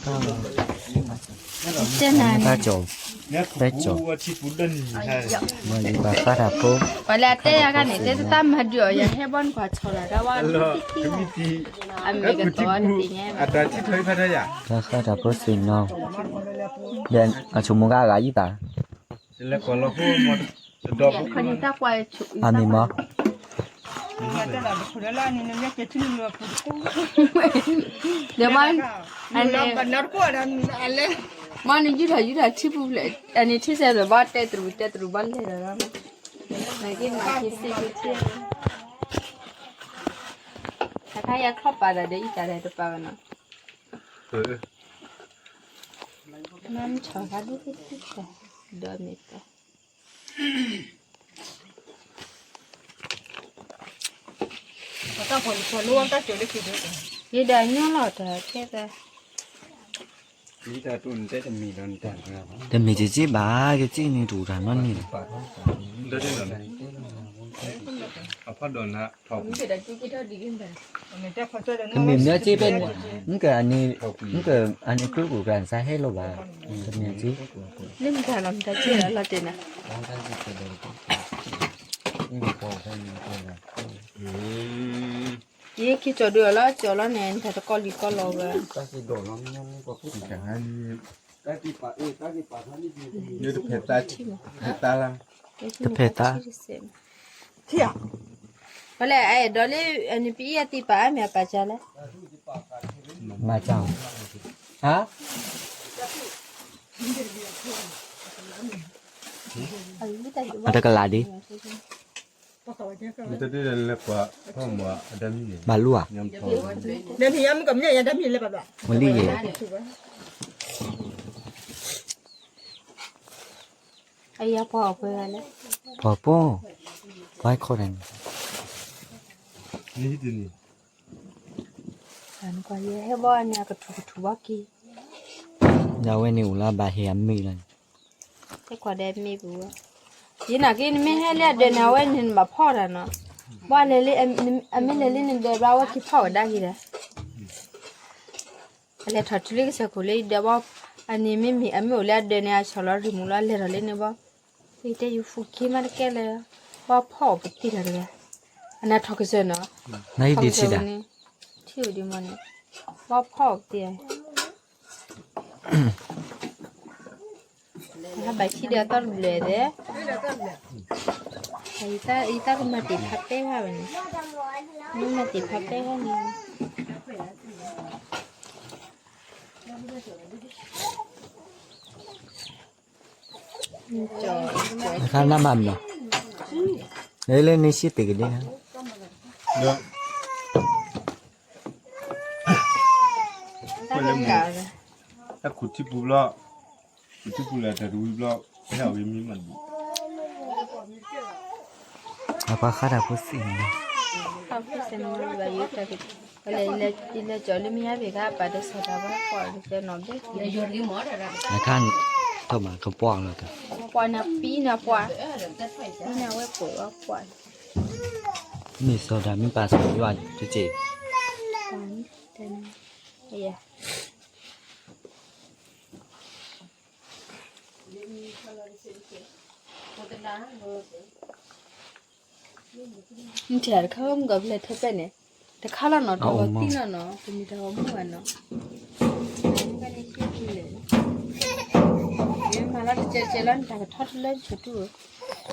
တၢ်ကၠီၤ, တၢ်ကၠီၤ, မ့ၢ်ယဘၣ်ဃၣ်တၢ်ဖိ, ပှၤလၢအတဲယၤခါန့ၣ် တဲတၢ်မၤဒုးအီၤ ယဟဲဘီနကွၢ်ဆီလီၤ တၢ်ဝဲ, အမ့ၢ်ကတီၤတသ့ၣ်ညါ, ဘၣ်ဃၣ်တၢ်ဖိသ့ၣ်နီၤ, ဒီးအဆိကမိၣ်ဂၤဂၤယံၤဘၣ်, အမ့ၢ်မ့ၢ်, ဒီးမ, မ့ၢ်နယူၢ်ထီၣ်ယူၢ်ထီၣ်ထံပူၤဖျဲး, အန့ၣ်ထံဆဲးဖျဲးဘၣ်တဲတရူးတဲတရူးဘၣ်လဲၤဒီး, မၤက့ၤမၤက့ၤစ့က့ၤထံ, တခါယၤခီၣ်ပာ်ဒီးဒီးအံၤတၢ်လဲၤတပာ်ဘၣ်နီၤ, မ့ၢ်ဆီၣ်ခါဒ်သ့ၣ်သ့ၣ်, ဒီးမ့ၢ်တၢ် ယဒၣ်ညိလီၤတၢ်ထဲသၢ, တမ့ၢ်တစ့ၢ်ဘၣ်, ကစ့ၢ်န့ၣ်တအိၣ်တၢ်နီတမံၤလီၤ, တမ့ၢ်မ့ၢ်စ့ၢ်ဖဲ, မ့ၢ်ကန့ၣ်, မ့ၢ်ကန့ၣ်ကျိပူၤကျါန့ၣ် စးဟဲလီၤဘၣ်, တမ့ၢ်စ့ၢ်, လၢမတၤလီၤမတၤစ့ၢ်လီၤတဲနၤ ယက့ၤကၠီၤဒုးအီၤလီၤ ကၠီၤလီၤန့ၣ် နတၢ်တကီလံၤကီလီၤဝဲ, တဖဲသါ, တဖဲသါ, ပလဲၣ်အဲၣ်ဒိးလၢ နပအံၤအသံပာ်အါမ့ၢ်အပာ်စၢၤလဲၣ်, မၤစၢၤ, ဟါ, အတကလးဒ် ဘၣ်လူၤဧါ, မလံယဲ, ပှၤပီၢ်, ပှၤခီၣ်တၢ်န့ၣ်, ယဟဲဘီန့ၣ် အကထူၣ်ကထူၣ်ဘီက့ၤ, ဒ်ဝဲန့ၣ်အိၣ်လၢဘၣ်ဟဲအမ့ၢ်လီၤန့ၣ်, တကွၢ်ဒီးမ့ၢ်ပူၤဝဲ, ယနာ်က့ နမ့ၢ်ဟဲလၢအဒၢးန့ၣ် အဝဲန့ၣ်နဘၣ်ဖီၣ်တၢ်နီၤ, ဘၣ်လဲၤလၢ, အမ့ၢ်လဲၤလၢနဒၢးဘျီ အဝဲက့ၤဖီၣ်ဝဲဒၣ်က့ၤဒီး, အလဲၤထီၣ်တုၤလၢကစၢၢ်ခိၣ်လၢယဒၢးဘီ, အန့ၣ်မ့မ့ၢ်အမ့ၢ်အိၣ်လၢအဒၢးန့ၣ် အဆီၣ်လီၤရံၣ်မူလီၤ လဲၤထီၣ်လၢန့ၣ်ဘီ, ယတဲယဖူက့မးတကဲလၢၤ, ဘၣ်ဖီၣ်ပသံတၢ်တဂၤ, အနၢ်ထီၣ်ကစၢၢ်နီၤ, နၢ်ဟံၣ်ဒံးထံၣ်တၢ်, ထံၣ်ဝဲဒံးမးန့ၣ်, ဘၣ်ဖီၣ်ပသံ ဟဲဘၣ်ထံၣ်ဒီးအသီတဘျၢၣ်သ့ၣ်, ယတၢ်ကမၤတ့ၢ်ဖးပဲဟါဘၣ်န့ၣ်, မ့ၢ်မၤတ့ၢ်ဖးပဲဟါန့ၣ်, အခါနၢ်မၤမ့ၢ်, လၢလၢန့ၣ်စံးတ့ၢ်ကဒ့ၣ်, တၢ်ခူၣ်ထံပူၤဘျီ, ခူၣ်ထံပူၤလၢတၢ်တဝံၤဘျီ, ဟဲဝံၤမံမးဒံး, အပှၤဃါတၢ်ဖိသ့ၣ်န့ၣ်, အခါထီၣ်မးကပှၢ်လီၤတၢ်, ပှၢ်နပံနပှၢ်, ပံနဝဲပှဲၤဝဲပှၢ်, မ့ၢ်စီၤဒၤမ့ၢ်ပာ်စီၤယွၤတက့ၢ်. နထံၣ်တခါမုၢ်ကီၢ်ဖျဲၣ်ထဲပဲၣ်န့ၣ်, တခါလီၤနီၤ တဂီၤသံလီၤနီၤ တမ့ၢ်တဂီၤမုၢ်ဘၣ်နီၤ, မ့ၢ်လၢတကဲကဲလီၤ နတၢ်ကထီတလၢဆိတူၢ်,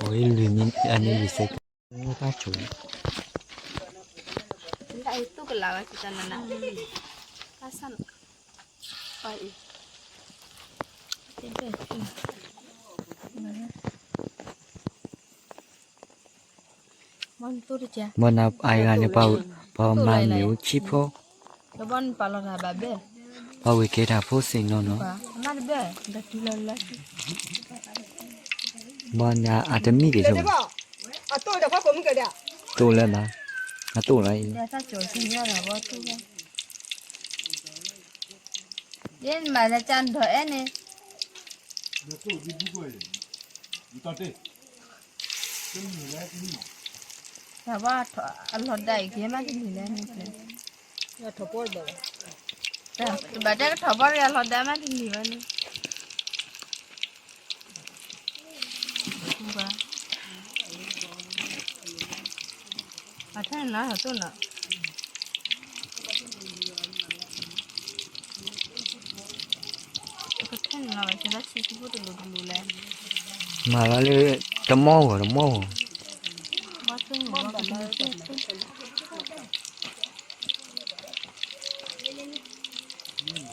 အလွံၢ်မံၤအနံၤလွံၢ်စဲး, တၢ်ဆိၣ်, သူၣ်ကလးဝဲ တနၤနၤ, ဘၣ်ဆၣ်နီၤ, အံၤ ဘၣ်နၤအဂၤန့ၣ် ပှၤမၤမ့ၣ်အူဆံဖိ, ပှၤဝ့ၢ်ကဲတၢ်ဖိသ့ၣ်နီၤနီၤ, ဘၣ်နၤအတမံၤက့ၤဆိ, တိၢ်လၢဘၣ်, အတိၢ်လၢအံၤ ယဲမၤလၢကၢ်ဒီးအဲၣ်န့ၣ်, တၢ်ဘၣ်အလီၢ်ဒၣ်အံၤ ကဲမးတမံၤလဲၣ်န့ၣ်, ထီၣ်ပီၢ်ဘၣ်, တဘၣ်တဲကထီၣ်ဘီတဂၤလီၤဒါမးတနံၤဘၣ်န့ၣ်, အထဲန့ၣ်လီၤဟီၣ်သိၣ်နီၤ, ကထဲန့ၣ်လီၤဘၣ်ဆဲးလၢဆံးဆံးဖိတလိၤတလိၤလဲၣ်, မၤလီၤလၢ တမီၢ်ဂီၤတမီၢ်ဂီၤ လ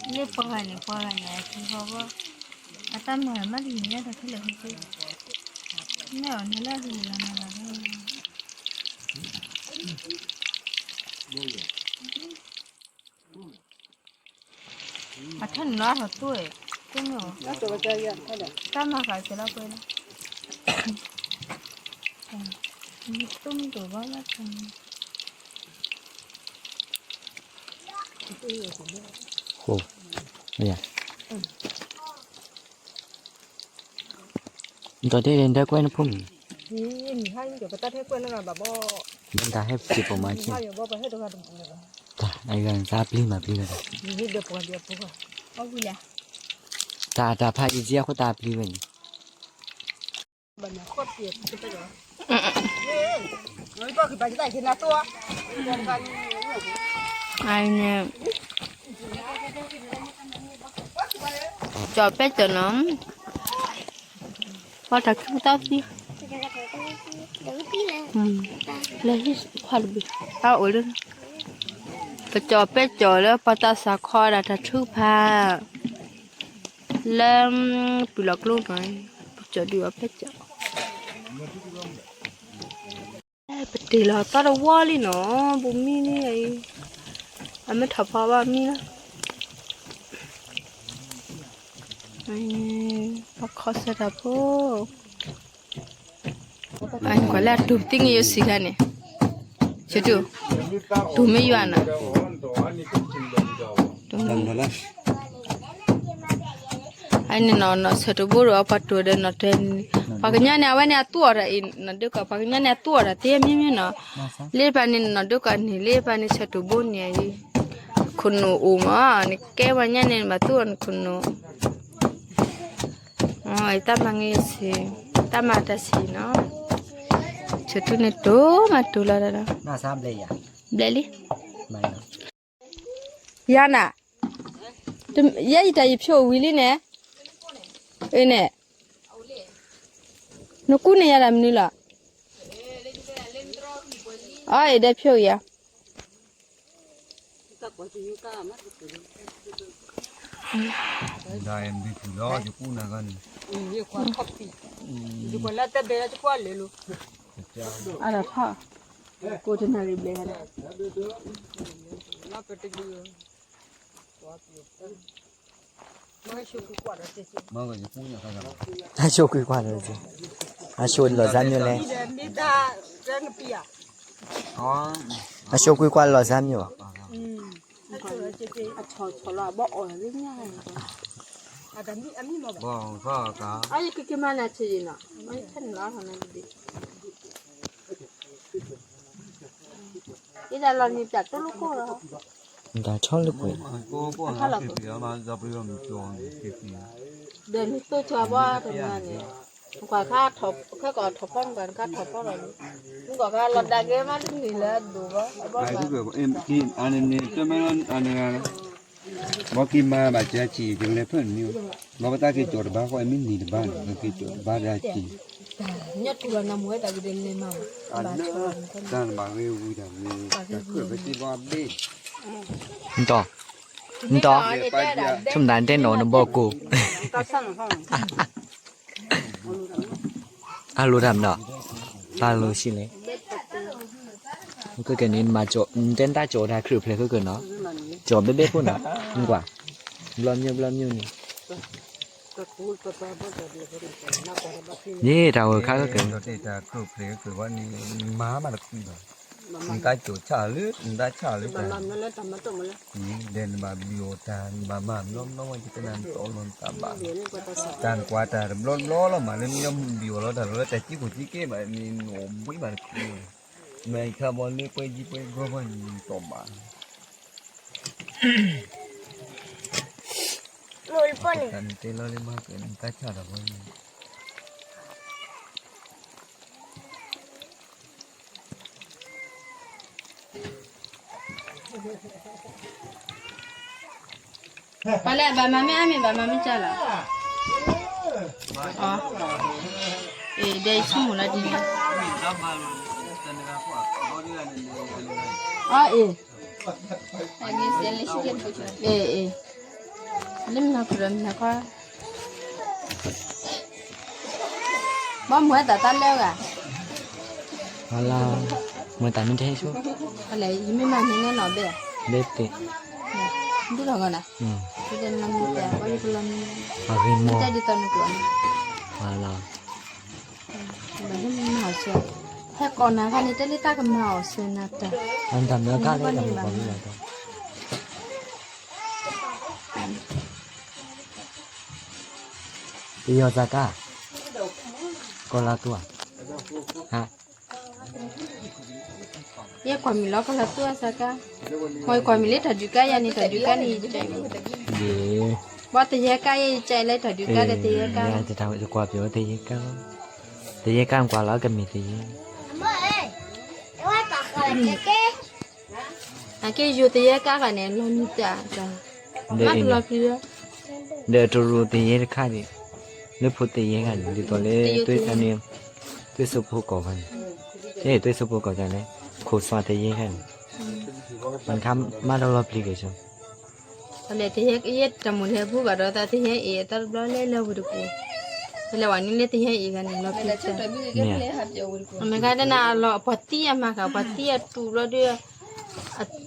ၢပှၤဂၤန့ၣ် ပှၤဂၤန့ၣ် အထံဟီဘီ, အတၢ်မၤမးတဂ့ၤညါတၢ်ခဲလၢာ်ခဲဆ့, မ့ၢ်အီၤန့ၣ်လၢအဟ့ၣ်လီၤနၤလီၤ, အထၢၣ်နုာ်လီၤအထီၣ်သိၣ်, သိၣ်မ့ၢ်အီၤ, တၢ်မၤဃာ်ကဲလီၤကွဲလီၤ, သိၣ်မ့ၢ်တအိၣ်ဘၣ်လၢ ဃိ, မ့ၢ်ယါ, ဒီးတဲတဲကွဲးနဖိမုၣ်, တၢ်ဟဲပစံးပိာ်မၤဆ့ၣ်, တၢ်အဂၤတၢ်ပျံၤမၤပျံၤဝဲဒၣ်, တၢ်တၢ်ဖးအံၤကဲအဃိတၢ်ပျံၤဝဲန့ၣ်, န့ၣ် ကၠီၤပဲကၠီၤနီၤ, ပှၤတၢ်ခံပတၢ်သံ, လၢဟံၣ်ခွါတဘ့ၣ်, တၢ်အိၣ်လၢ, ပကၠီၤပဲကၠီၤလၢပှၤတၢ်စးခီဒၣ်တၢ်ထုကဖၣ်, လၢ, ပှၤလီၤကျိနီၤ, ပကၠီၤဒုးအီၤပဲကၠီၤ ပတ့ၢ်လီၤသီတဝီလံနီၤ, ပမံန့ၣ်အံၤ, အမ့ၢ်ထီၣ်ဖီဘၣ်မံလီၤ, ပခီဆၢတၢ်ဖိ, ကွၢ်လၢအတူၢ်သံန့ၣ်ယိစံးခါန့ၣ်, ဆၢတူၢ်, တူၢ်မ့ၢ်ယွၤနီၤ အန့ၣ်နီၤ နီၢ်ဆၢတဘိဒီး ပှၤတိၤဒီးနီၢ်တဲ, ပှၤကညီန့ၣ် အဝဲန့ၣ်အသူၣ်အီၤတၢ်အံၤ နီၢ်ဒုးကီး ပှၤကညီန့ၣ်အသူၣ်အီၤတၢ်တ့မ့ၢ်မ့ၢ်နီၤ, လၢပၢ်န့ၣ် နီၢ်ဒုးကီးန့ၣ် လၢပၢ်န့ၣ် ဆၢတဘိန့ၣ်အံၤ, ခိၣ်နူာ်အိၣ်မး နကဲပှၤညါန့ၣ် နဘၣ်သူၣ်အီၤနခိၣ်နူာ်, တၢ်မၤငါဆံး, တၢ်မၤတၢ်ဆံးနီၤ, ဆၢတူၢ်န့ၣ်တိၤမးတိၤလီၤဒီး, ဘျဲၣ်လံ ယၤနၤ, ယဲယတၢ်ယဖျိဝံၤလံန့ၣ်, အန့ၣ်, နကူန့ၢ်ယၤတၢ်မနုၤလီၤ, အအံၤဒဲဖျိယၤ, အဒၣ်ထီၣ်, ကိးတနၣ်ရံၣ်ဘျဲၣ်, အဆိကွံာ်ကွၢ်လီၤ, အဆိလီၤစၢ်မ့ၢ်လဲၣ်, အဆိကွံာ်ကွၢ်လီၤစၢ်မ့ၢ်ဘၣ်, အဆိလီၤဘီၣ်အီၣ်လၢညါ, အယကက့ၤမၤနၤဆံးနီၤ, ယတၢ်လီၤနံၤပျးတိၢ်လိၣ်ကိၢ်လီၤ, တၢ်ဆီလၢကွံာ်, ဒီးနသိၣ်ဆီဘီတနၤန့ၣ်, ကွၢ်ခါ, ခဲကီးထီၣ်ဖီမ့ၢ်ကွၢ်ခါထီၣ်ဖီလီၤ, မ့ၢ်ကွၢ်ခါလီၤဒါက့ၤမးတနံၤလၢအဒိၣ်ဘီ, အန့ၣ်, ဘီက့ၤမၤဘၣ်ကဲဆံး ယလဲၤဖၢၣ်နမ့ၢ်, ဘီပတၢ်က့ၤကၠီၤတဘၣ်ဃီ မ့ၢ်နံၤတဘၣ်န့ၣ် က့ၤကၠီၤတဘၣ်ဒၣ်က့ၤ တၢ်နဘၣ်ဂ့ၤဝံၤတၢ်မ့ၢ် တၢ်ခၢၣ်ဖဲစ့ဘီဘ့ၣ်, နတီၢ်, နတီၢ်, ဆိကမိၣ်တဲနီၤနဘီကိၢ်, အလိၤတၢ်မနီၤ, တၢ်လိၤဆံးလဲၣ်, ခဲကနံၣ်မၤကၠီၤ နတဲနတၢ်ကၠီၤတၢ်ခရံာ်ဖျဲးခဲကနံၣ်နီၤ, ကၠီၤဘဲဘဲဖိနီၤ, မ့ၢ်ကွၢ်, ဘျီမ့ၢ်ဘျီမ့ၢ်န့ၣ် ယ့ၣ်တၢ်ဂိၢ်ခါကကဲ, တၢ်ခၢၣ်ဖျဲးကဝဲန့ၣ် မၤမးတခုဘၣ်, နတၢ်ကိၤဆၣ်လၢ နတၢ်ဆၣ်လၢတၢ်, ဒဲးနဘၣ်ဘံၣ်အီၤတၢ် နဘၣ်မၤဘျီဘျီဝဲ ယတဲနၤနတီၢ်လီၤနတၢ်ဘၣ်, တၢ်နကွၢ်တၢ်တဘျီဘျီလီၤမး လၢနဘံၣ်အီၤလီၤတၢ်လီၤလၢတၢ်ကံၢ်ခိၣ်ကံၢ်က့ဘၣ်န့ၣ် နအိၣ်ဘှံးဘၣ်တခု, မ့ၢ်ခါဘီလၢပှဲၤကံပှဲၤဂီၢ်ဘီန့ၣ် နတီၢ်ဘၣ် နတဲလီၤလၢဘၣ်က့ၤနတၢ်ဆၣ်ဒီးဘီ ပှၤလၢအဘၣ်မၤမ့ၢ်အါမ့ၢ်ဘၣ်မၤမ့ၢ်ကၢ်လီၤ. အီၤ, ဒီးယဆိကမိၣ်လီၤဒ်န့ၣ်, အီၤအံၤ, အံၤ, လၢမနုၤကရၢမနုၤခီ ဘၣ်မူဝဲသးတၢ်လၢဂၤ, လၢ, မူဝဲသးမ့ၢ်တဟဲဆိ, ယမ့ၢ်မၤန့ၢ်န့ၣ်နီၤဘဲ, ဘဲသ့ၣ်, ဒ်လီၤဂီၤနၤ, ဒ်လီၤမံၤ, အဂ့ၤမီၢ်, တၢ်ဒ်သိးနကျိၤန့ၣ်, လၢ, ဟဲကိးနၤခါန့ၣ် တဲလၢတၢ်ကမၤအီၤစၢၤနၤတၢ်, အတၢ်မၢကါလၢတၢ်မၤကီၢ်လၢလီၤတၢ် ပယီၤစၢ်ကါ, ကီၢ်လါတူၢ်, ဟါ, ယဲကွၢ်မံၤလီၤကီၢ်လါတူၢ်အစၢ်ကါ, မ့ၢ်ယကွၢ်မံၤလၢတၢ်ဒုးကါယၤန့ၣ် တၢ်ဒုးကါန့ၣ် ယက, ဘၣ်တယဲကါယဲယကဲလၢတၢ်ဒုးကါဒီးတယဲကါ, ယကွၢ်ပယီၤတယဲကါ, တယဲကါကွၢ်လီၤကမ့ၢ်တယဲ အက့ယိၤတယဲကါဂၤန့ၣ် လီၤနံၤတၢ်, မ့ၢ်တလီၤပျံၤလၢ, ဒီးတရူးတယဲတခါဒံး, လၢဖိတယဲခါန့ၣ် ဒ်သိးလၢ, သွ့ၣ်စိဖိကီၢ်ခါန့ၣ်, သွ့ၣ်စိဖိကီၢ်ခါန့ၣ်, ခိၣ်သွါတယဲခါန့ၣ်, မ့ၢ်တခါမ့ၢ်တလီၤပျံၤက့ၤဆိ တယဲတၢ်မိၣ်လဲၤပူၤဘၣ်ဒီးသးတယဲအံၤ တၢ်တဘျီလဲၤလၢဝ့ၢ်တကူၣ်, ပလဲၤဝဲန့ၣ်လၢတယဲအံၤဂၤန့ၣ် လီၤပျံၤ, မ့ၢ်ခါတနၤအလီၤ ပှၤသံအမၤဃာ် ပှၤသံအတူၢ်ဘျီဒီး,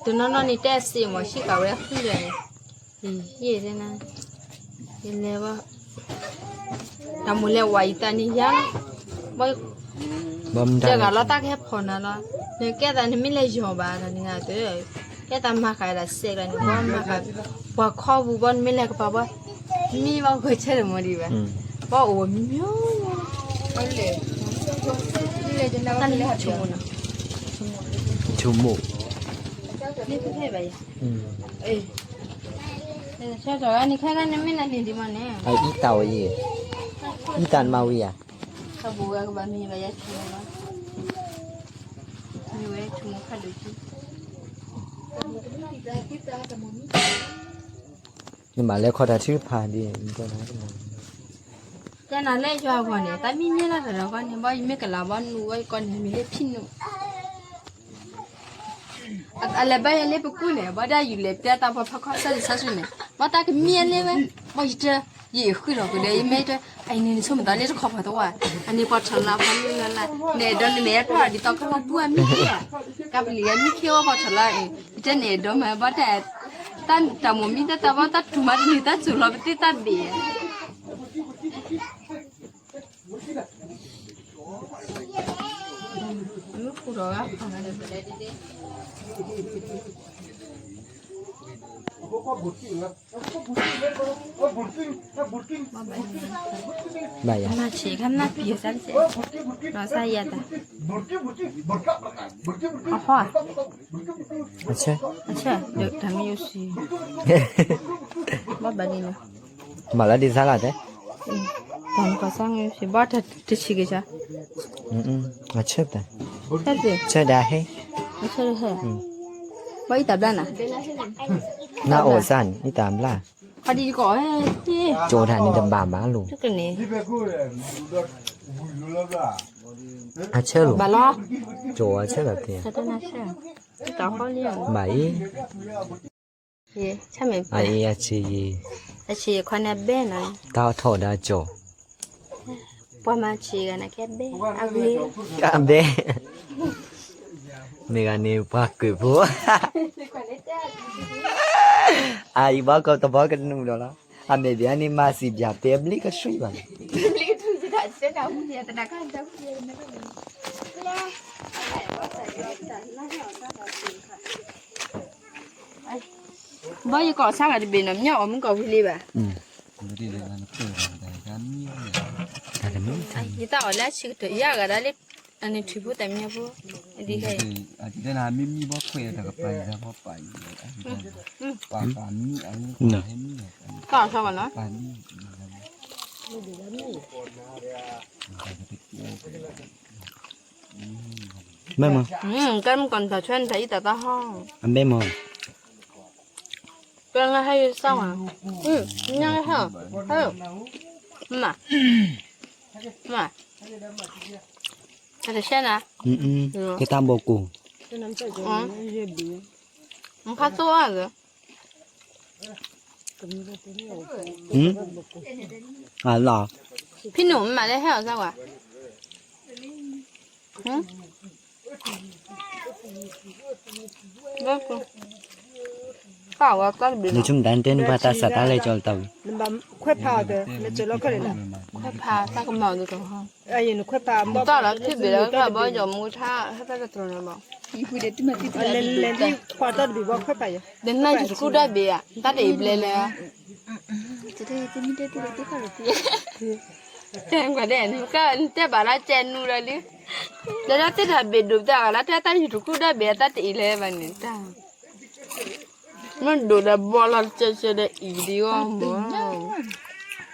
တနီၤနီၤန့ၣ် တဲစ့ၢ်မီၤ ဆံးဃာ်ဝဲဃုလၢာ်န့ၣ်, ယဲၢ်တဲနၤ, ယလဲၤဘၣ် တၢ်မိၣ်လဲၤဝဲအံၤသးန့ၣ်ယါလီၤ, ဘၣ်, ယဂၤလီၤတၢ်ကဟဲဖီၣ်နၤလီၤ, နကဲသးနမ့ၢ်လဲၤယီၤဘၣ် တၢ်န့ၣ်ဂၤတ, ကဲသးမၤဃာ်ဒၣ်စဲးကျါန့ၣ် ဘၣ်မၤဃာ်, ပှၤခီပူၤဘၣ်နမ့ၢ်လဲၤကပၤဘၣ်, မံဘၣ်ဂဲၤဆၢထၢၣ်မီၤဒံးဘၣ်, ဘၣ်အိၣ်မံၤမံၤ, တၢ်လၢဆိကမိၣ်နီၤ, ဆိကမိၣ်, န့ၣ်ဖဲဖဲဘၣ်ယၤ, နမ့ၢ်နန့ၢ်ဒံးမးန့ၣ်, အံသၣ်ဝဲယဲ, အံသၣ်နမၤဝံၤယၤ, တၢ်ဘိးဝဲကဘၣ်မ့ၢ်ဘၣ်ယၤဆိကမိၣ်လီၤ, မ့ၢ်ဝဲဆိကမိၣ်ခါဒုး, နဘၣ်လဲၤခီတၢ်ထုကဖၣ်ဒ်, ကဲနၤလၢယွၤအဂီၢ်န့ၣ် တၢ်မံမံလၢတၢ်ဒီးကီန့ၣ် ဘၣ်ယမ့ၢ်ကလၤဘၣ်နူၤဝဲကီန့ၣ် မ့ၢ်လၢဖံနူၤ အလဲၤဘၣ်ယဲလၢပကူၣ်န့ၣ် ဘၣ်ဒၣ်ယုၢ်လဲၤပျဲတၢ်ပှၤဖီခီစၢ်ဒ်ဆါဆူန့ၣ် ဘၣ်တၢ်ကမံလၢဝဲ ဘၣ်ယတၢ် ယအံၤဃုထီၣ်ကဒီး ယမ့ၢ်တၢ် အအံၤန့ၣ် နဆိကမိၣ်သးလၢတခီပှၤတဝၢ် အန့ၣ်ပှၤထီၣ်လၢပှၤလၢလၢလၢ နအဲၣ်ဒိးနမ့ၢ်အဲၣ်ဖျါဒီးသီခီလၢပူအမံၤခံဂၤ ကပလံၤဂၤမံၤခံဂၤပှၤထီၣ်လၢအံၤ ယတၢ်နအဲၣ်ဒိးမၤဘၣ်တၢ် တၢ်တၢ်မိၣ်မံတၢ်တၢ်ဘၣ်တၢ်တူၢ်မးတနံၤတၢ်စူၤလီၤပသ့ၣ်တၢ်ဘ့ၣ် ဘၣ်ယၤ မၤဆံးခါနၢ်ပံၤစၢ်စဲး နီၢ်စၢ်ယၤတၢ် အဟီ အဆၢ အဆၢ ဒီးတၢ်မ့ၢ်ယိၣ်ဆံး ဘၣ်ဘၣ်ဒ်နီၤ မၤလၢဒ်စၢ်လၢတဲ တၢ်နကီၢ်စၢ်ငိၣ်ဆံး ဘၣ်တၢ်တဆံးက့ၤစၢ် အဆၢတၢ် ဆၢတၢ်ဟဲ အဆၢတၢ်ဟဲ ဘၣ်အံၤတၢ်ဘျါနၤ နအိၣ်စၢ်န့ၣ် အံၤတၢ်ဘျါ ကၠီတၢ်န့ၣ်တဘၣ်ဘၣ်လိၤ အဆၢလိၤ ဘၣ်လီၤ ကၠီအဆၢလီၤတဲ ဘၣ်အံၤ အအံၤအဆံးယံၤ အဆံးယံၤခွါန့ၣ်ဘဲနီၤ တၢ်ထီၣ်ဒါကၠီ ပှၤမၤဆံးဂၤန့ၣ်ကဲဘဲ အဘဲ အဘဲ မ့ၢ်ဂၤန့ၣ်ပှၤကုၢ်ဖိ အအံၤဘၣ်ကီတဘီကနူၤဒီးလီၤ အမဲာ်ဘၣ်န့ၣ်မၤစံးဘၣ်တဲဘျ့ကဆှံဘၣ် ဘၣ်ယကီၢ်ဆၣ်ဂၤတဘ့ၣ်နီၤ မ့ၢ်အီၣ်မုၢ်ကီၢ်ဝံၤလံဘၣ် ယတၢ်အီၣ်လၢအဆံးကတၢၢ် ယၤဂၤဒၣ်လၢ အန့ၣ်ထံဖိတၢ်မံဖိ, အဒ်ခဲအံၤ, မ့မံဘီခွဲးတၢ်ကပၤယၤဘီပာ်ယၤ, ပာ်ပာ်မံအမံ, ပာ်မံ, ဘဲမး, ကဲမုၢ်ကီၢ်နတၢ်ဆွဲနတၢ်အံၤတၢ်သးဟီ, အဘဲမး, ကဲလၢဟဲယစၢ်ဝဲ, ညါဟဲ, ဟဲ, မး, မး, တၢ်တဆဲနၤ, ကတၢ်ဘီကူ, မခါသိအါ, အလီၤ, ဖံနုာ်မးလၢဟဲအီၤစၢ်ဝဲ, နဆိကမိၣ်တၢ်နတဲနပှၤတၢ်စးတၢ်လဲၣ်ကၠီလၢတၢ်ဝံၤ, ခွဲးဖးအီၤ, ခွဲးဖးတၢ်ကမၤအီၤ, တၢ်လီၤထံၣ်ဘ့ၣ်လၢဘီယီၤမူထါ, ဟဲဖဲတတြီၤန့ၣ်ဘၣ်, လဲၤလံခွါတၢ်တဘ့ၣ်ဘီခွဲးဖးယၤ, ဒီးနၢ်ယတကူၣ်ဒၣ်ဘ့ၣ်ဧါ, တၢ်တအံၤဘျဲလဲၣ် တဲကွၢ်ဒဲး, နတဲဘၣ်လၢကဲနူလီၤလံ, ဒီးလၢသ့ၣ်တၢ်ဘ့ၣ်ဒိၣ်တၢ်ဂၤလၢတၢ်တၢ်ယူၤတကူၣ်ဒၣ်ဘ့ၣ်အတၢ်တအံၤလဲၣ်ဘၣ်န့ၣ်တၢ်, မ့ၢ်ဒိၣ်ဒီးဘီလီၤကဲကဲဒီးအံၤဒံးအီၤ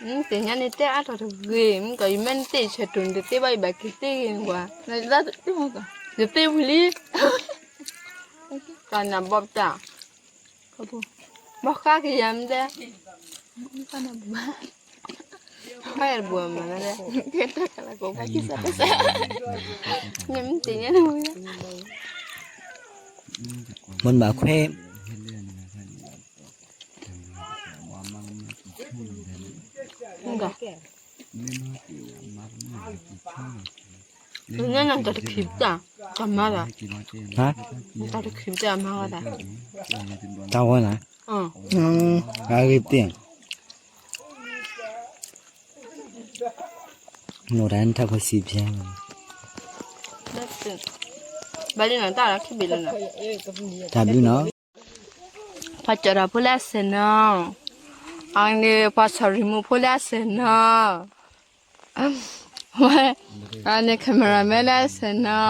မး, သ့ၣ်ညါန့ၣ်တဲအါထီၣ်တဂ့ၤ, မ့ၢ်ကီးယမ့ၢ်နသ့ၣ်ဆဲးတိၢ်န့ၣ် တသ့ဘၣ်ယဘၣ်က့ၤသ့ဂ့ၤန့ၣ်ကွၢ်, ယသ့ဝံၤလံ, တၢ်နဘီပတၢ် ဘီဃါကယၤမ့ၢ်တဲ, ဃါယၤတဘၣ်မၤလၢ, မ့ၢ်တ့ၢ်ညါန့ၣ်, မ့ၢ်ဘၣ်ခွဲး, တၢ်တခံးပတၢ်, တၢ်မၤလၢ, တၢ်တခံးပတၢ်မၤဝဲဒၣ်, တၢ်ဝဲနၤ, အဂ့ၤပတ့ၢ် နိၣ်တၢ်နထၢၣ်ဖိစံးဖျါ, ဘၣ်လံနီၤတၢ်လီၤခံဘ့ၣ်လၢနီၤ, တၢ်ဘျုးနီၤ, ပှၤကၠီၣ်တၢ်ဖိလၢအစဲးနီၤ, အန့ၣ်ပှၤဆီၣ်ရံၣ်မူဖိလၢအစဲးနီၤ, အန့ၣ် camera man လၢအစဲးနီၤ,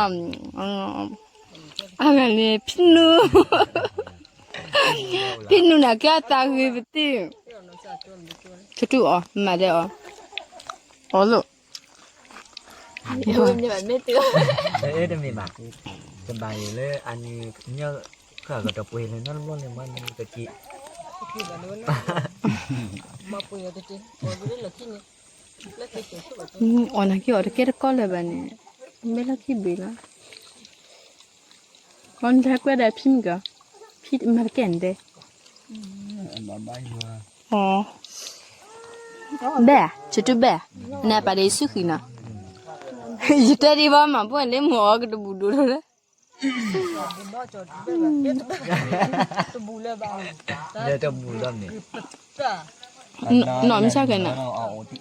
အဂၤန့ၣ် ဖံနူ, ဖံနူနာ်က့အသးဂ့ၤပတ့ၢ်, ကတူၢ်အီၤ မၤဒဲးအီၤ, အီၤလိၣ် တမ့ၢ်ဘၣ်, တဘၣ်အံၤလၢအန့ၣ်, ကၢ်ကတပှဲၤလၢနီတဘျီန့ၣ်မ့ၢ်န့ၣ်ကက့ၤ, အီၣ်နာ်က့အီၤတကဲတကီလၢၤဘၣ်န့ၣ်, မ့ၢ်လီၢ်ခံဘ့ၣ်လီၤ, အီၤနဟဲကွဲဒီးဖံမ့ၢ်ကီး, ဖံမၤတကဲန့ၣ်တဲ ဘဲၣ်, ကတူၢ်ဘဲၣ်, နပာ်ဒီးယစုဃံနီၤ, ယတဲဒံးဘၣ်မၤပှဲၤလၢမုၢ်အီၤကတဘူၣ်ဒိၣ်လီၤလၢ, တဘူၣ်လၢၤဘၣ်, တဘူၣ်လီၤန့ၣ်, နီၢ်မ့ၢ်ဆါကဲနီၤ,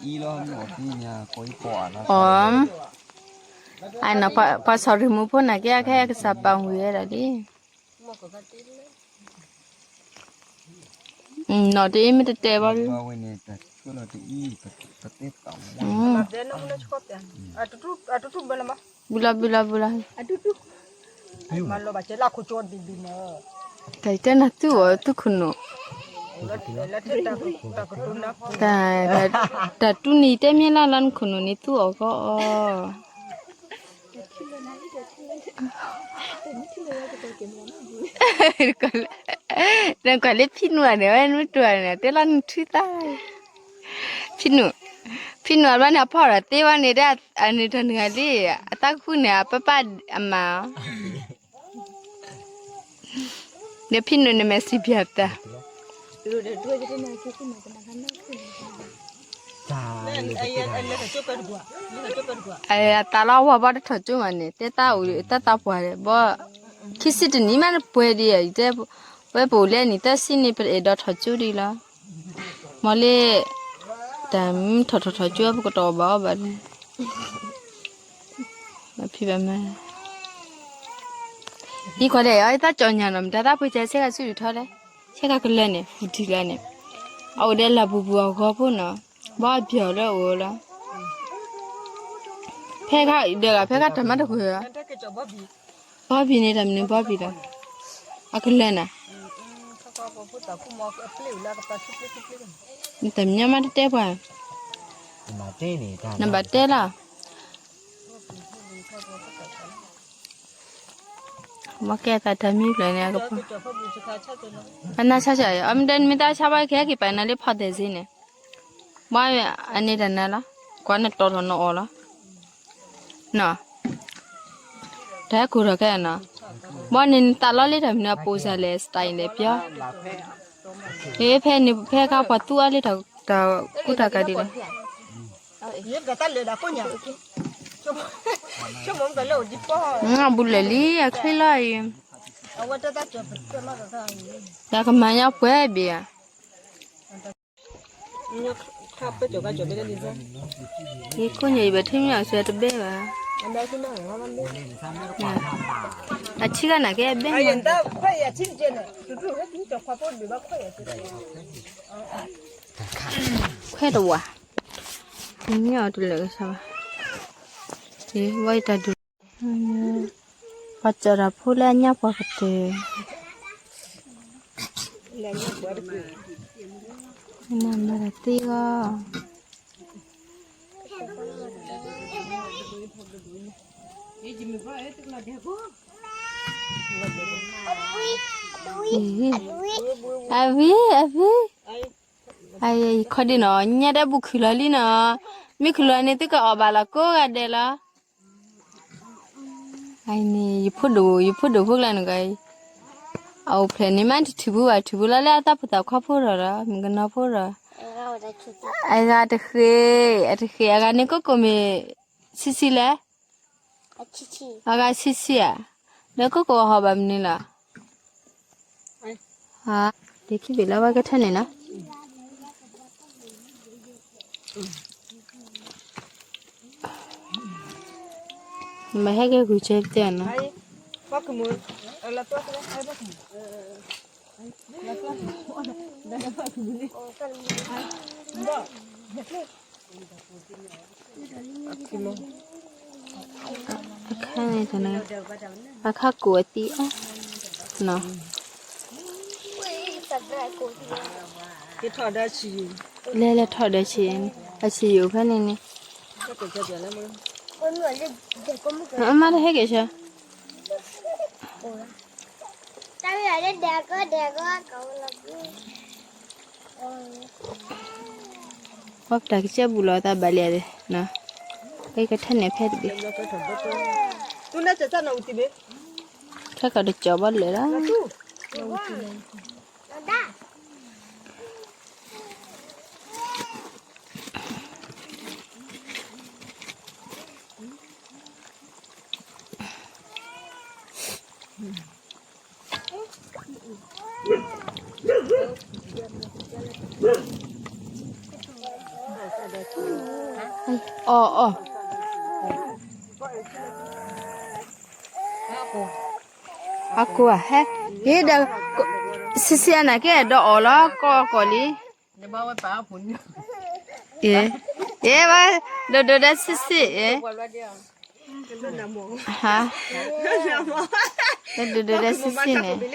အီၤ, အနီၤပှၤဆီၣ်ရံၣ်မူဖိနာ်က့အခဲအံၤကစၢ်ပာ်ဝံၤဝဲဒၣ်လံ နီၢ်တအံၤမ့ၢ်တတဲဘၣ်ဒုး, ဘုလီၤဘုလီၤဘုလီၤ, တၢ်တဲနၤသူအီၤသူခိၣ်နူာ်, တၢ်တူၢ်န့ၣ် ယတဲမ့ၢ်လၢ်လၢနခိၣ်နူာ်န့ၣ်သူအီၤကီးအီၤ နကွၢ်လၢဖံနူာ်န့ၣ် ဝဲနမ့ၢ်တူၢ်န့ၣ် တဲလီၤနထုသၣ်, ဖံနူာ်, ဖံနူာ်အဘျီန့ၣ် အဖီၣ်ဒီးသ့ဝဲန့ၣ် ဒ်အန့ၣ်တနံၤလံ, အသးခုန့ၣ် အပၢ်ပၢ်အမၤအီၤ, ဒီးဖံနူာ်န့ၣ်မဲာ်စံးပၠးသး အသးလီဝဲဘီတထီၣ်ကၠိမးန့ၣ် တဲသးအိၣ်တၢ်သးပှၢ်ဒီး ဘီ ခံဆံတနံၣ်မးနပှဲၤဒံးဧါ, တဲ ဝဲပအိၣ်လၢနံၣ်သၢဆံန့ၣ် ပအဲၣ်ဒိးထီၣ်ကၠိဒံးလီၤ, မ့ၢ်လၢ တၢ်မ့ၢ်ထီၣ်ထီၣ်ထီၣ်ကၠိ ပကတီၢ်ဘၣ်အီၣ်ဘၣ်လၢ ဖံဘၣ်မး ဒ်ခွါဒဲး အသးကၠီညါနီၤ မတၤသးပှ့ၤကဲ ဆဲကၤဆူၣ်ဒုးထီလဲၣ်, ဆဲကၤကလၢာ်န့ၣ် ဖူးထံလၢာ်န့ၣ်, အအိၣ်ဒီးလၢ်ပူၤပူၤအဂီၢ်ဖိနီၤ, ဘီအပျီၤလၢအအိၣ်လီၤ ဖဲခါဒီးဂၤ ဖဲခါတၢ်မၤတကွံာ်ဧါ, ဘီဘံၣ်န့ၣ် တၢ်မနုၤဘီဘံၣ်ဒီး အကလၢနၤ, တၢ်မညါမးတတဲပှၤ, နဘၣ်တဲလီၤ. ဘီကဲသးတၢ်မံဖျၢၣ်န့ၣ် အကပၤ, အနၢ်ဆါဆါ, အမ့ၢ်တဲနမ့ၢ်တၢ်ဆါဘၣ် ကဟဲက့ၤပာ်နၤလၢဖီသဲးစ့န့ၣ်, ဘၣ်အန့ၣ်တနၤလီၤ, ကွၢ်နတီၢ်ထီၣ်နအီၣ်လီၤ. နီၤ, တၢ်ဟဲကိၢ်ထီၣ်ခဲနီၤ, ဘၣ်န့ၣ်နသးလီလံတၢ်မနုၤအပိာ်စၢ်လဲၣ် style လဲၣ်ပျီ, အ့ ဖဲန့ၣ် ဖဲခါပှၤသူအါလံတၢ်ကူတၢ်ကးဒ်လဲၣ်, အဘူးလၢာ်လံ အချ့လီၤအံၤ, တၢ်ကမၤညါပှဲၤဘ့ၣ်ဧါ. ယကိၣ်ညိၣ်အံၤဘၣ်ထံမ့ၢ်အီၤဆၢတဘဲဘၣ်, အထံဂၤနာ်က့အဘဲ, ခွဲးတဝာ်, မ့ၢ်အီၤတလၢာ်ကစီဘၣ်, ဝဲတၢ်ဒုး, ပှၤစၢၤတၢ်ဖိလၢအညါပှၤကတၢၢ်, မၤတၢ်သ့ဂီၢ် အဝံ, အဝံ, အံၤ ယခီဒံးနီၤ ညၣ်ဒၣ်ဘူးခုၣ်လီၤလံနီၤ, မ့ၢ်ခုၣ်လီၤန့ၣ် သုကအီၣ်ဘၣ်လီၤကိးဂၤဒဲးလီၤ. အံၤန့ၣ် ယဖိဒိၣ် ယဖိဒိၣ်ဖိကျါန့ၣ်ဂ့ၤ, အအိၣ်ဖျဲၣ်န့ၣ်မး တထံၣ်ဘူးဘၣ် ထံၣ်ဘူးလီၤလၢအသးဖိသၣ်ခွါဖိဒီး မုၣ်ကနီၤဖိဒီး, အဂၤတဃ့, အတဃ့ အဂၤန့ၣ်ကိးကိးမ့ၢ် ဆံဆံလဲၣ်, အဂၤဆံဆံဧါ, ဒီးကိးကိးဟီၣ်ဘၣ်မနုၤလီၤ. ဒ့ခံဘ့ၣ်လၢဝဲကထၢန့ၣ်နီၤ, မ့ၢ်ဟဲက့ၤဂုာ်ကၢတဲနီၤ, အခါန့ၣ်တနၤ, အခါကိးအသံအါနီၤ, လဲၤလဲၤထီၣ်ဒီးဆံး, အဆံးယိာ်ဖဲန့ၣ်န့ၣ်, အမါတဟဲက့ၤဆၢ ပှၤပတၢ်ကစၢၢ်ဘူးလီၤသးဘၣ်လံဧါ, ကဲကထၢန့ၣ်ဖဲတဘ့ၣ်, ခဲကီးတကၠီဘီလၢာ်လီၤ. အီၣ်အီၣ်, အကိးဟဲ, ယဒီး, ဆံးဆံးအနၢ်က့ဒီးအီၣ်လီၤ ကီၢ်ကီၢ်လံ. ယဲ, ယဲဘၣ်, ဒိၣ်ဒိၣ်ဒီးဆံးဆံး, ဟါ, ဒိၣ်ဒိၣ်ဒီးဆံးဆံးန့ၣ်, ဒိၣ်ဒိ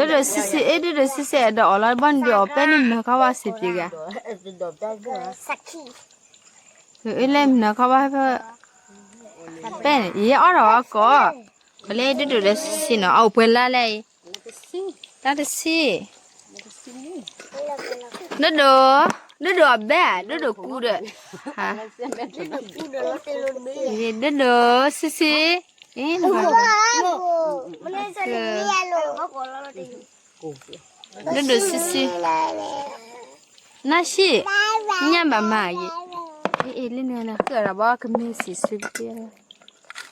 ၣ်ဆံးဆံးအဒီးအီၣ်လီၤ ဘၣ်ဒုးအီၣ်ပဲန့ၣ်မုၢ်ခီဝါစံးပျ့ၤဂၤ, အ့ လၢမုၢ်ခီဝါဖဲ, ပဲန့ၣ် ယဲအီၣ်ဒီးအီၣ်ကီး, ကီးလၢဒိၣ်ဒိၣ်ဒီးဆံးဆံးနီၤ အအိၣ်ပှဲၤလါလဲၣ်အံၤ, တၢ်တဆံး, ဒိၣ်ဒိၣ်, ဒိၣ်ဒိၣ်အဘဲ, ဒိၣ်ဒိၣ်ကူဒီး, ဒိၣ်ဒိၣ်ဆံးဆံး, ဒိၣ်ဒိၣ်ဆံးဆံး, နၢ်ဆံး, ညၣ်ဘၣ်မၤယံၤ, အ့ လၢန့ၣ်နဃၢၤဒီးဘၣ်ကမ့ၢ်စံးဆၢက့ၤ,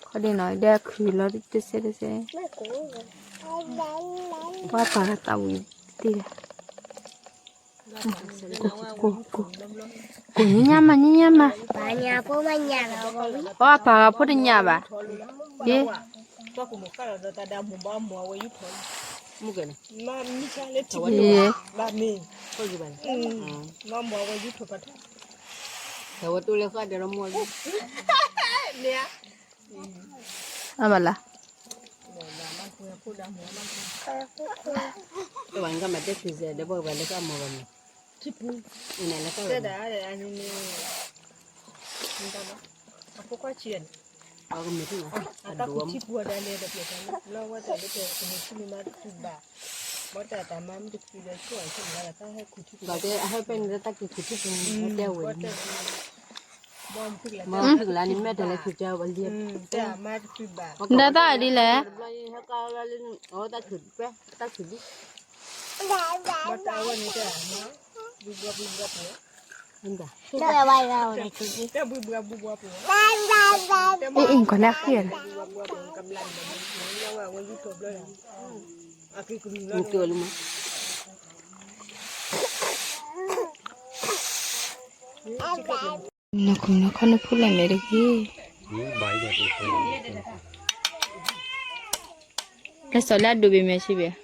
ခီဒ့နီၤ ဒဲခုၣ်လီၤတစဲးတစဲး, ပှၤပာ်ဂၤသးဝံၤတ့ၢ်, ကိၢ် ကိၢ် ကိၢ် ကိၢ် ညါမး ညါမး, ပှၤပာ်ဂၤဖိတညၣ်ဘၣ်, ယ့, မုၢ်ကဲန့ၣ်, မ့ၢ်လၢထံဘၣ်မ့ၢ်, မ့ၢ်ဝဲတူၢ်လၢဃာ်ဒီးမူ, အဘၣ်လၢ, တဝဲနကမၤတဲဆံးစဲး ဒီးပှၤဘၣ်လၢကမၤဘၣ်န့ၣ်, အံၤနလၢကတဲဒၣ်န့ၣ်, အဖိခွါဆံးန့ၣ်, အတၢ်ခူၣ်ထံပူၤဒၣ်လဲာ်ဒီးပျဲၢ်တၢ်လၢ လၢဝဲတၢ်လၢပျဲၢ်တန့ၣ်ဆံမ့ၢ်မးတတူၢ်ဘၣ်, ဘီတၢ်တၢ်မၤမ့ၢ်တတူၢ်ဒီးဆိၣ်အီၤဆိၣ်မးဒီးတၢ်ဟဲခူၣ်ထံပူၤ, ဘၣ်တဲအဟဲပဲန့ၣ်လၢတၢ်က့ၤခူၣ်ထံပူၤန့ၣ် တဲဝဲန့ၣ်, ဘီမုၢ်ဖုၣ်ကလါန့ၣ်မဲာ်တၢ်လၢခူၣ်ကၢဝဲလံ, တၢ်မၤတတူၢ်ဘၣ်, ဒၣ်တၢ်ဒ်လဲၣ်, တဘျီအံၤဟဲကါလၢလံ, အဝဲတၢ်ခူၣ်, တၢ်ခူၣ်ဒံ, ဘီတၢ်ဝဲန့ၣ်တဲ, ဘုဘှီဘုဘှီပူၤ, တၢ်ဘုဘှီဘုဘှီပူၤ, အ့ၣ် ကွၢ်လၢအဃံအီၤန့ၣ်, မ့ၢ်ကလၢမး, နီၢ်ခိနီၢ်ခီနဖူၣ်လၢမဲာ်တဂ့ၤ, လၢစီၤလၢအဒိးဘ့ၣ်မဲာ်ဆံးဘ့ၣ်,